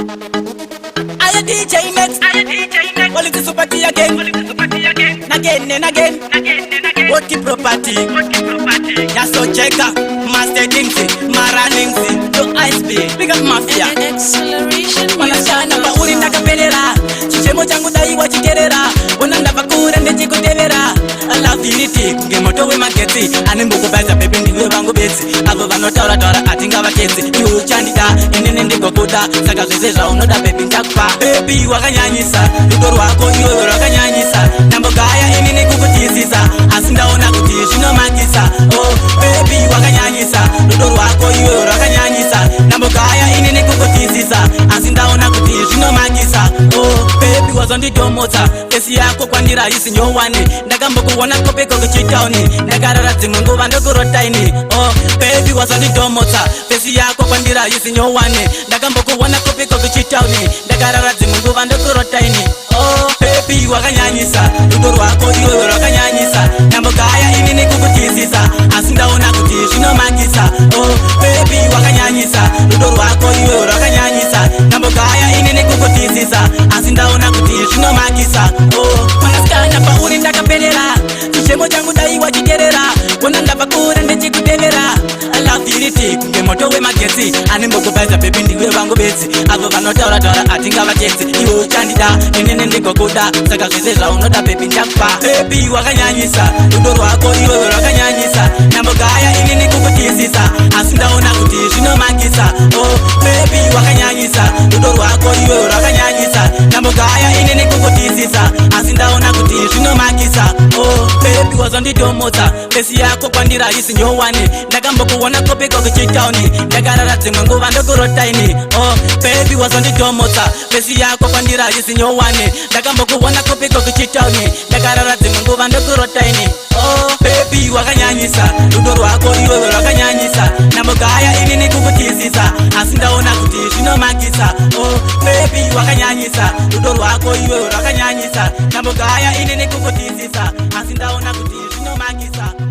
I DJ next. Quality super T again. Again and again. What the property? Yasocheka. Master Dingsy. Mara Ningsy. To Ice B. Big up Mafia. Acceleration Mwanasikana, music. pauri ndakaperera, chichemo changu dai wachiterera. Ona ndabva kure ndichikutevera, love kunge moto wemagetsi. Animbokubaisa baby, ndiwe vangu bedzi. Avo vanotaura taura hatingavatetsi. Iwe uchandida, inini ndigokuda, saka zvese zvaunoda baby ndakupa. Baby wakanyanyisa, rudo rwako iwewe rwakanyanyisa. Ndambogaya inini kukutisisa, asi ndaona kuti zvinomakisa. Oh baby, wakanyanyisa, rudo rwako iwewe rwakanyanyisa. Ndambogaya inini kukutisisa, asi ndaona kuti zvinomakisa. Oh baby, wazonditomotsa, face yako kwandira haisi nyowani. Ndakambokuona kopeko kuchitauni, ndakarara dzimwe nguva ndokurotaini. Oh baby, wazonditomotsa, face yako kwandira haisi nyowani. Ndakambokuona kopeko kuchitauni, ndakarara dzimwe nguva ndokurotaini. Oh baby, wakanyanyisa, rudo rwako iwewe rwakanyanyisa. Ndambogaya inini kukutisisa, asi ndaona kuti zvinomakisa. Oh baby, wakanyanyisa, rudo rwako iwewe rwakanyanyisa. Ndambogaya inini kukutisisa, asi ndaona kuti zvinomakisa. Oh mwanasikana, pauri ndakaperera, chichemo changu dai wachiterera. Ona ndabva kure ndichikutevera, love kunge moto wemagetsi. Animbokubaisa baby, ndiwe vangu bedzi. Avo vanotaura taura hatingavatetsi. Iwe uchandida, inini ndigokuda, saka zvese zvaunoda baby ndakupa. Baby wakanyanyisa, rudo rwako iwewe rwakanyanyisa. Ndambogaya inini kukutisisa, asi ndaona kuti zvinomakisa. Oh baby, wakanyanyisa, rudo rwako iwewe rwakanyanyisa. Ndambogaya inini kukutisisa, asi ndaona kuti zvinomakisa. Oh baby, wazonditomotsa, face yako kwandira haisi nyowani. Ndakambokuona kopeko kuchitauni, ndakarara dzimwe nguva ndokurotaini. Oh baby, wazonditomotsa, face yako kwandira haisi nyowani. Ndakambokuona kopeko kuchitauni, ndakarara dzimwe nguva ndokurotaini. Oh baby, wakanyanyisa, rudo rwako iwewe rwakanyanyisa. Ndambogaya inini kukutisisa, asi ndaona kuti zvinomakisa. Oh baby, wakanyanyisa, rudo rwako iwewe rwakanyanyisa. Ndambogaya inini kukutisisa, asi ndaona kuti zvinomakisa.